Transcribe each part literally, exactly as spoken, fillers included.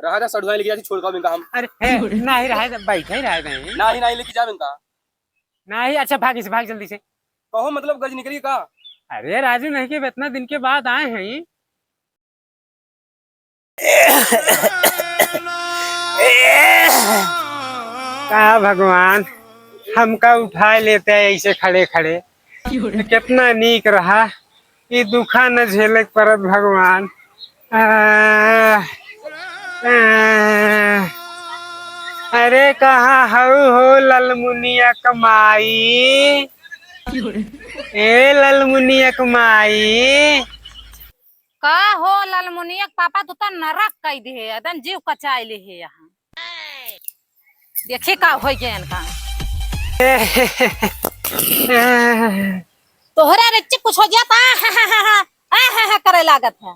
रहा था, सड़ुआ लेके जाती, छोड़ का बिनका हम। अरे, हे, नाही रहा था, बैठे ही रहा था। नाही, नाही लेके जा बिनका। नाही, अच्छा, भाग इसे, भाग जल्दी से। कहो, मतलब, गज निकली का? अरे राजू, नहीं के इतना दिन के बाद आए हैं। का भगवान, हमका उठाए लेते हैं ऐसे खड़े खड़े, तो कितना नीक रहा। ई दुखा न झेले के परत भगवान। आ, आ, अरे कहाँ हऊ हो ललमुनिया क माई? ए ललमुनिया क माई। का हो ललमुनिया क पापा, तू त नरक कई दिहे, एकदम जीव कचाई लिहे यहाँ। देखी का होइ गया इनका। तोहरा रेच्ची कुछ हो गया था, आ, हा, हा, हा, करे लागत है।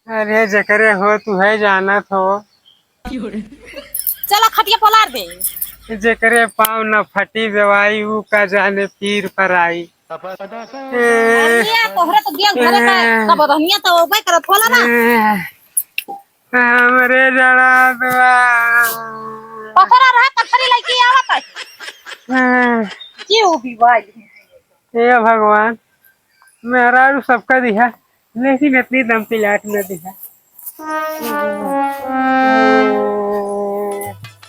अरे जेकरे हो तू है जानत हो। चलो खटिया पलार दे। जेकरे पाँव न फटी दवाई, ऊ का जाने पीर पर आई। अरे तोहरे तो दिया घरे का, सब रहनिया तो ओबे करत होला ना। हमरे जड़ा दुआ। पथरा रहा, पथरी लइके आवत है। हम्म। के हो बिवाई? हे भगवान, मेहरारू सबका दिहा, लेकिन इतनी दम पिलाट न दिहा।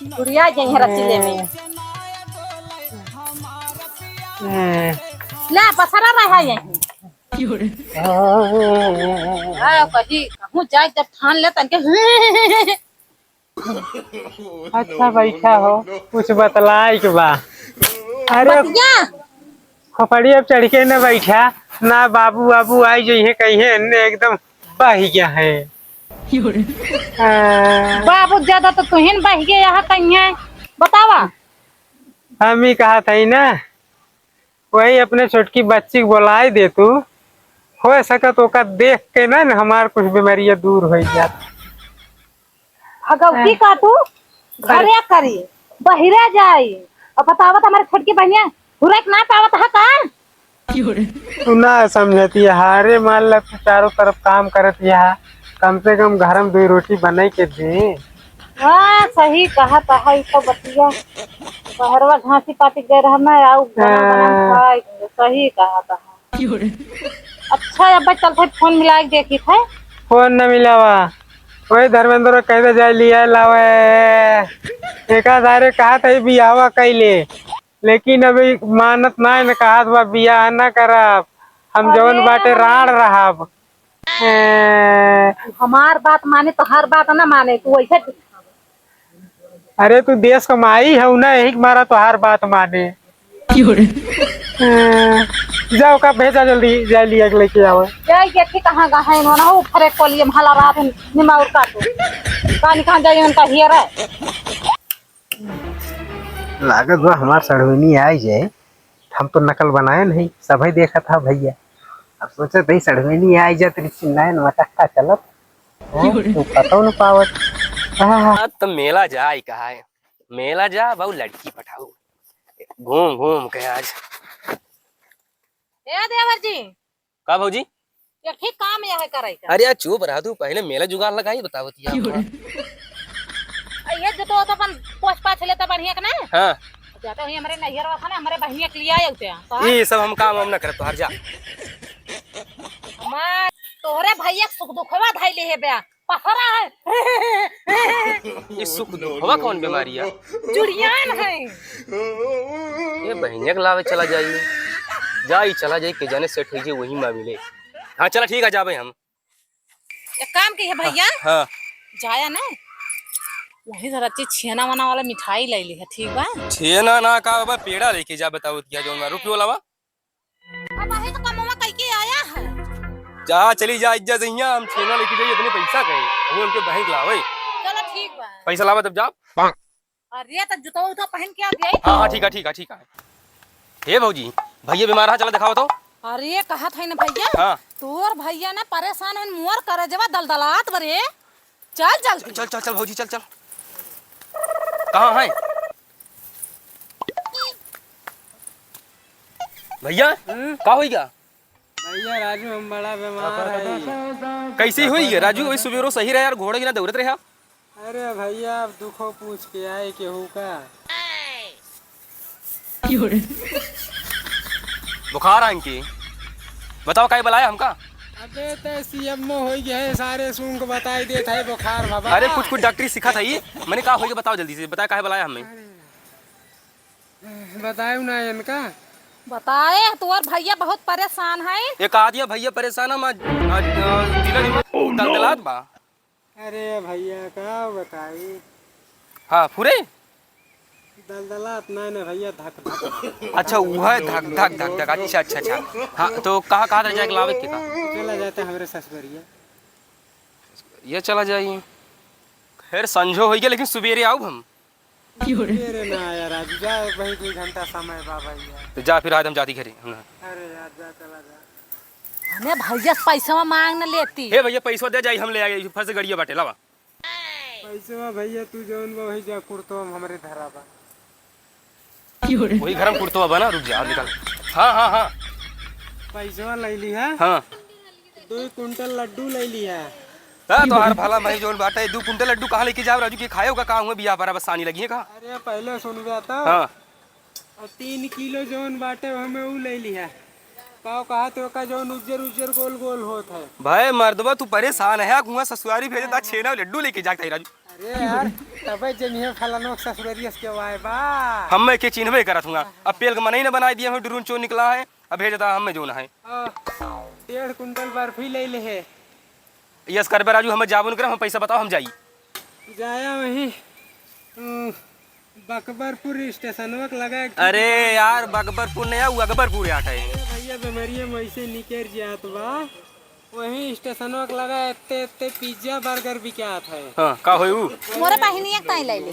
बुढ़िया गई है रसीले में। हम्म। ला, पथरा रहा यहीं। हाँ, कही, कहूँ जाए जब ठान ले तनके। अच्छा बैठा हो, कुछ बतलाए के बा। अरे बतिया। खोपड़ी अब चढ़ के न बैठा, ना बाबू बाबू आई जो इहे कहीं ने एकदम बह गया है। हाँ। बाबू ज्यादा तो तुहिन बह गया है कहीं है, बतावा। हम ही कहा था ही ना। वही अपने छोटकी बच्ची के बोलाए दे तू, हो सकत ओका देख के ना, ना हमार कुछ बीमारियां दूर हो जात। भगवती का तू घरे करी, बहिरे जाई, और बतावत हमारे छोटकी बहनिया घुरे के ना पावत है का? तू ना समझती है, हारे मान ला तू चारों तरफ काम करत यहाँ, कम से कम घर में दो रोटी बनाई के दे। हाँ, सही कहा तहा, ई तो बतिया। बहरवा घासी पाती गए रहा ना, आउ बना बना हाँ। खाए, सही कहा तहा। अच्छा, अब चल भाई, फोन मिला के देखी थे। फोन न मिलावा, वही धर्मेंद्र कह दे जाए लिया लावे। एका सारे कहा था बियाहवा कैले, लेकिन अभी मानत ना है, न कहा तो बियाह ना करब, हम हाँ, जवन अरे बाटे हमार राड़ रहब। ए, हमार बात माने तो हर बात ना माने, तू ऐसे अरे तू देश का माई हऊ ना, यही के मारा तोहार बात माने। क्यों रे? ए, जाओ का भेजा जल्दी, जा लिया के लेके आओ। जाई के थी कहाँ का है इन्होंने, वो फरे कोलिए में हला रहा था, निमा और काटो। कहाँ निकाल जाई उनका हियर है। लागत बा हमार सड़हुनी आई जाए, हम तो नकल बनाए नहीं, सभई देखत हा भैया। अब सोचत हई सड़हुनी आई जाए, तेरी चिल्लाए न मटक्का चलत। हैं? तू पतो न पावत। आह। अब तो मेला जाई कहा है, मेला जा बाबू लड़की पटाऊ, घूम घूम के आज। ए देवर जी, का भौजी? एक ही काम यह करे का। अरे यार चुप रहा तू, पहले मेला जुगाड़ लगाई बतावत यार। क्यों रे? आ, ये जो तो अपन पोछ पाछ लेता बढ़िया के ना। हाँ। जाते हुई हमरे नैहर वाला ना, हमरे बहिनिया के लिए आए होते हैं। तो ये सब हम काम हम ना करत, तोहर जा। हमार तोहरे भैया के सुख दुखवा धाई ले है बे। पथरा है। ये सुख दुखवा कौन बीमारी है? जुड़ियान है। ये बहिनिया के लावे चला जाई, जाई चला जाई, के जाने सेट होई जे वही मा मिले। हाँ चला ठीक है, जाबे हम। एक काम की है भैया, हाँ। जाया ना, वही से रची छेना वना वाला मिठाई ले ली है, ठीक बा? छेना ना का बा, पेड़ा लेके जा, बताओ क्या जौन बा, रुपयो लावा। अब वही तो कमवा कइके आया है। जा, चली जा, इज्जत जइया, हम छेना लेके जाई, अपने पैसा के, वो उनके बहन के लावे। चलो ठीक बा। पैसा लावा तब जा। अरे, तो जूता उता पहन के आ गई। हाँ, हाँ, ठीक है, ठीक है, ठीक है। हे भौजी, भैया बीमार है, चला दिखाओ तो। अरे, कहत है ना भैया, हाँ। तोर भैया ना परेशान है, मोर करजवा दलदलात बरे। चल, चल। चल, चल, चल, भौजी, चल, चल। कहाँ है? भैया, हम्म? का होई गया? भैया, राजू, हम बड़ा बीमार है। कैसे होई गया राजू? वही सुबेरो सही रहा यार, घोड़ा की ना दौड़त रहा। अरे भैया, अब दुखो पूछ के आए केहू का? बुखार है इनकी। बताओ, काहे बुलाया हमका? अबे, ते सीएमओ होइ गए, सारे सुन के बताई देत है बुखार बाबा। अरे, कुछ, कुछ डॉक्टरी सीखा था ये। मैंने कहा, होइगा, बताओ जल्दी से, बताया, काहे बुलाया हमें? अरे, बतायो ना इनका। बताए, तोर भैया बहुत परेशान है। एक आध या भैया परेशान है, मैं, आज, आज, जिला में दलदलात बा। अरे भैया, का बताई? हाँ, पूरे? दलदलात नहीं ना भैया, धक धक। अच्छा, वो है धक धक धक धक। अच्छा, अच्छा, अच्छा। हाँ, तो कहाँ, कहाँ तक जाए के लावे के का? चला जाते हमरे ससुरिया। ये चला जाइए। खैर, संझो होइ गया, लेकिन सुबेरे आउब हम। अरे ना यार, आज जा भाई, दो घंटा समय बा भैया। तो जा फिर, आज हम जाती घरे। हाँ। अरे यार, जा, चला जा। अरे भैया से पैसवा मांग न लेती। हे भैया, पैसवा दे जाई, हम ले आए, फर्ज गड़िया बाटे, लावा। पैसवा भैया, तू जौन बा वही जा, कुर्तो हम हमरे धरा बा। वही घर में कुर्तो बा ना, रुक जा, निकाल। हाँ, हाँ, हाँ। पैसवा ले ली है। हाँ। दो कुंटल लड्डू ले लिया। हाँ, तोहार भला भाई जौन बाटे, दो कुंटल लड्डू कहाँ लेके जाओ राजू, के खाए का, का हुआ बियाह पर बस सानी लगी है का? अरे पहले सुन बे तो। हाँ। और तीन किलो जौन बाटे हमें ऊ ले लिया। का कहा तो का जौन उज्जर उज्जर गोल गोल होत है। भाई मर्दवा तू परेशान है, हुआ ससुरारी भेजे ता छेना लड्डू लेके जाता है राजू। अरे यार, तबे जनिए फलानो के ससुरारी के वाय बा। हम मैं के चिन्हबे करत हुआ, अब पेल के मनई न बनाई दिया हो, डरून चोर निकला है। अब भेजता हमें जो ना है। आ, डेढ़ कुंटल बर्फी ले ले है। यस करबे राजू, हमें जाबो न करे, हम पैसा बताओ, हम जाई। जाया वहीं, उम, बकबरपुर स्टेशनवा के लगा एक ठो अरे दुकान यार, बा। बकबरपुर नहीं है, वो अकबरपुर याट है। अरे भैया, बेमरिया में ऐसे निकर जात बा। वहीं स्टेशनवा के लगा एत्ते, एत्ते पिज्जा बर्गर बिकात है। हाँ, का होई ऊ? मोरे बहिनिया के ताई लैली।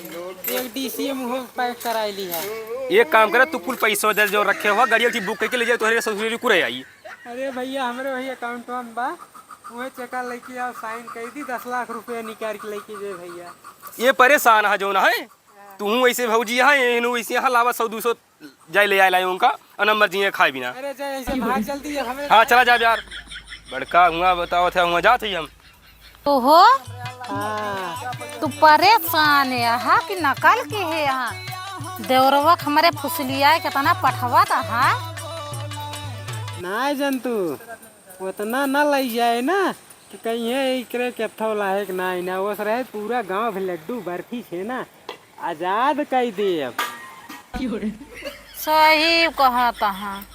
एक डीसीए मुँह पैक कराई ली है। एक काम करे, तू कुल पैसा दे जो रखे हुआ, गाड़ी एक बुक करके ले जाए, तोहरे ससुरी कुरे आई। अरे भैया, हमरे वही अकाउंट में बा, वही चेका लेके आओ, साइन कर दी, दस लाख रुपया निकाल के लेके जाए भैया। ये परेशान है जो ना है, तू ऐसे भौजी है, इन्हू ऐसे यहाँ लावा सौ दो सौ जाए ले आए लाई उनका, और नंबर जिए खाए बिना। अरे जाए, ऐसे भाग जल्दी है, हमें हाँ, चला जा यार। बड़का हुआ बताओ थे, हुआ जात ही हम। ओहो, हाँ। तू परेशान है, हाँ, कि नकल के है, हाँ? देवरवा के हमरे फुसलियाए केतना पठवा था, हाँ? नाय जंतु, उतना न लई जाए ना, कि कहीं है एकरे केथो लायक नाय ना, ओस रहे पूरा गांव भी लड्डू बर्फी छेना। आजाद कई देब। सही कहत हाँ।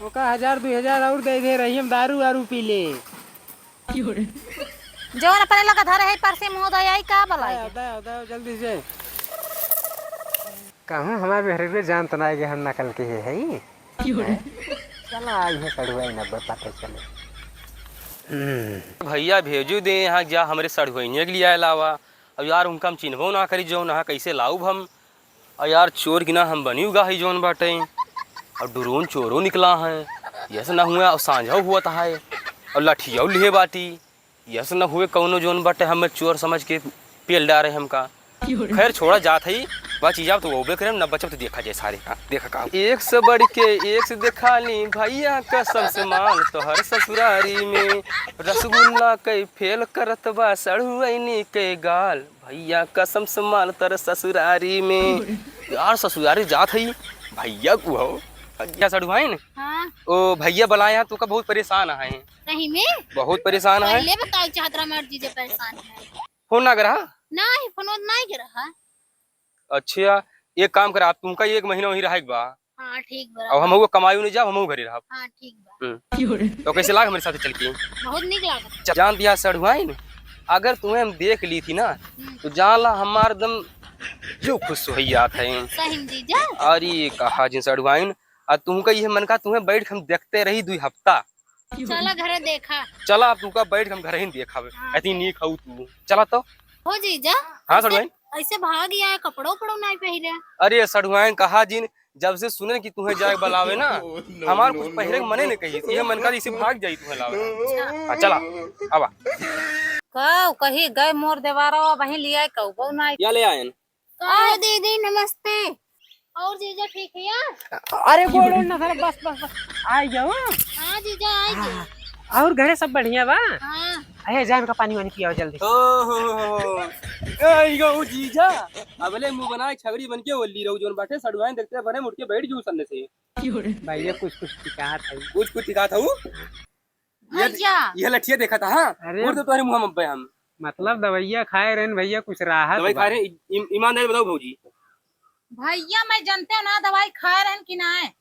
ओका हजार दुई हजार और दे दे रही, हम दारू वारू पी ले। जवन अपने लगा धरे है परसे मुँह दया आई का बलाई? दया, दया, दया, जल्दी से। कहूँ हमार मेहररुए जानत ना कि हम नकल के है, है? चला आई है सड़ुआ ही नब्बे पता चले। हम्म। भैया भेजू दे यहाँ जा हमरे सड़ुआइनिया के लिए आए लावा। अब यार उनका हम चिन्हबो ना करी, जौन हा कैसे लाउब हम। और यार चोर की ना हम बनी उगा ही जौन बाटे। और ड्रोन चोरो निकला है, यस ना हुआ और सांझा हुआ था है। और लठिया लिहे बाटी, यस ना हुए कौनो जौन बाटे हमें चोर समझ के पेल डारे हमका। खैर छोड़ा जात है, बची जाब तो वो भी करे, न बचब तो देखा जाए सारे का, देखा का। एक से बढ़ के एक से देखा ली भैया कसम से माल, तोहर ससुरारी में रसगुल्ला कई फेल करत बा सड़ुआइनी के गाल। भैया कसम से माल तर ससुरारी में। यार ससुरारी जात है भैया को हो। क्या सड़ुआइन? हाँ। ओ भैया बलाए हैं, तू का बहुत परेशान है। सही में? बहुत परेशान है। पहले बताओ चाहत रहा हमार जीजा परेशान है। फोन ना करा? नहीं, फोन नहीं करा। अच्छा, एक काम करा, तुमका एक महीना वहीं रहे के बा। हाँ, ठीक बा। अब हम वो कमाई नहीं जाब, हम घरे रहब। हाँ, ठीक बा। हम्म। तो कैसे लाग हमारे साथ चल के? बहुत नीक लागत। च-, जान दिया सड़ुआइन, अगर तुम्हें हम देख ली थी ना, हम्म। तो जान ला हमार दम जो खुश हो जात है। सही में जीजा? अरे कहा जिन सड़ुआइन, आ तुमका ये मन का तुम्हें बैठ के हम देखते रही दुई हफ्ता। चला घरे देखा। चला अब तुमका बैठ के हम घर ही देखा। हाँ, इतनी चला। नीक हऊ तू। चला तो। हो जीजा, हाँ, ऐसे, सड़ुआइन। ऐसे भाग गया है, कपड़ो उपड़ो नहीं पहले। अरे सड़ुआइन कहा जिन, जब से सुने कि तुम्हें जाए बुलावे ना, हमार कुछ पहले के मने नहीं कही, ये मन का इसे भाग जाई तुम्हें लावे। अच्छा। हाँ, चला, आवा। कऊ कही गए मोर देवारा, वहीं लिया कऊ बहु ना। या ले आयन? का हो दीदी, नमस्ते। और जीजा ठीक है यार? अरे गोड़ ना सर, बस, बस, बस। आ जाओ। हाँ जीजा, आ जाओ। हाँ। और घरे सब बढ़िया बा? हाँ। अरे जा, इनका पानी वानी पियाओ जल्दी। ओ हो हो हो। ए, इगो उ जीजा, अबले मुँह बनाए छगड़ी बन के ओल्ली रहू, जौन बाटे सड़ुआइन देखते बने मुड़ के बैठ जू सामने से। भैया कुछ कुछ टिकात है। कुछ कुछ टिकात हऊ? ये, भैया। ये लठिया देखा था, हाँ? अरे। मुड़ तो तोहरे मुँह में अब्बे हम। मतलब दवाइया खाए रहन भैया, कुछ राहत दवाई बा। खाए रहे, इ-, ईमानदारी बताओ भौजी। भैया, मैं जानते हो ना दवाई खाए रहन कि ना।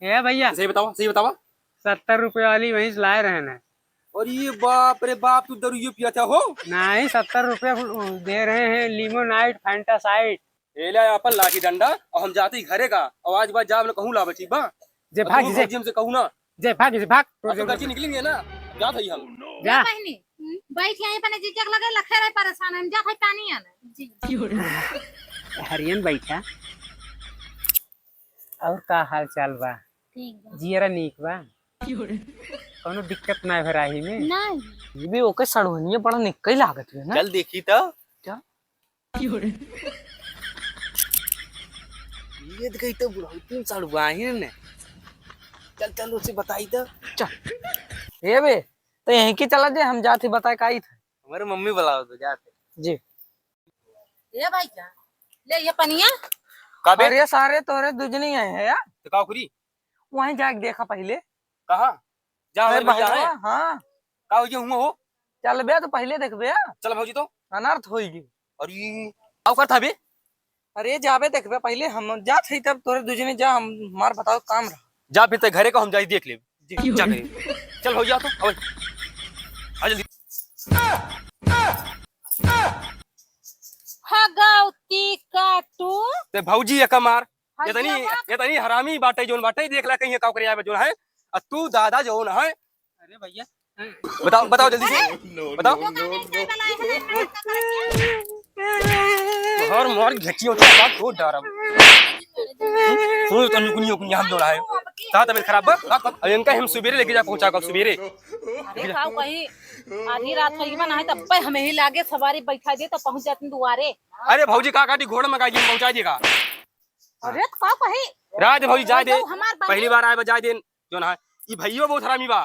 ए भैया। सही बतावा, सही बतावा। सत्तर रुपये वाली भैंस लाए रहन है। अरे बाप रे बाप, तू दरुइयो पिया था हो? नहीं, सत्तर रुपये दे रहे हैं, लिमोनाइट, फैंटासाइट। ए ले अपन लाठी डंडा और हम जाते ही घरे का, और आज बाद जाब न कहूँ लावे, ठीक बा? जे और भाग, तू जे। भौजी हमसे कहू ना। जे भाग, जे भाग। आज तो घर से निकलेंगे ना, जात हई हम। जा। ए बहिनी, बैठ यहीं अपने जीजा के लगे, लखे रहे परेशान, हम जात हई पानी आने। जी। हरियन बैठा। और का हाल चाल बा? ठीक बा। जियरा नीक बा? कौनो दिक्कत ना है राही में? नहीं। ये भी ओके सड़वनिया बड़ा निकई लागत है ना? चल देखी तो। क्या? ये तो कहीं तो बुढ़ौती में सड़ुआइन है ने। चल, चल, उसे बताई तो। चल। ए बे, तो यहीं की चला जे, हम जात ही बताए का आई था। हमारे मम्मी बुलाओ तो जाते। जी। ए भाई जा, ले ये पनिया। का बे? अरे सारे तोरे दुजनी है यार। तो का करी? वहीं जाके देखा पहिले। कहाँ? जा अरे हमारे भैया बहरवा, है। हाँ। का हो गया हुआ हो? चल बे, तो पहिले देखबे। चल भौजी तो। अनर्थ होई गी। अरे, का करत हबे? अरे जाबे देखबे, पहिले हम जात हई, तब तोरे दुजने जा, हम, हमार बताओ काम रहा। जा फिर ते घरे का, हम जाई देख लेब। जी। जा घरे। चल भौजी आ तो, अब। आ जल्दी। हगौती काटू। ते भौजी एका मार। ये तनी, हगिया बाप। ये तनी हरामी बाटे जौन बाटे, देख ला कहीं का करे आवे जौन है। आ तू दादा जौन है। अरे भैया। बताओ, बताओ जल्दी से। बताओ। तो का नहीं चाय वाला है, है, है, है, है। और मार घेची होता है, बात को डरा। सुन तो नुकुनी, नुकुनी हम जौन है। ता तबीयत खराब बा? अब इनका हम सुबेरे लेके जा पहुंचा कर सुबेरे। अरे का कही, आधी रात होई बा, नहीं तब पे हमें ही लागे सवारी बैठा दे तो पहुंच जाते दुआरे। अरे भौजी का काटी घोड़ा मंगा के पहुंचा देगा। अरे तो का कही? राज भौजी जाए दे। तो हमार बहिनी पहली बार आए बा, जाए दे। जौन है, ई भैयो बहुत हरामी बा।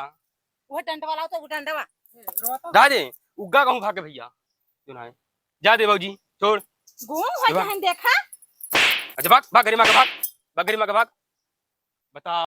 वो डंडवा लाओ तो वो डंडवा। जाए दे, उग्गा कहूँ भागे भैया। जौन है, जाए दे भौजी, छोड़। घूम हो देखा। अच्छा भाग, भाग गरिमा के भाग। भाग गरिमा के भाग। बता।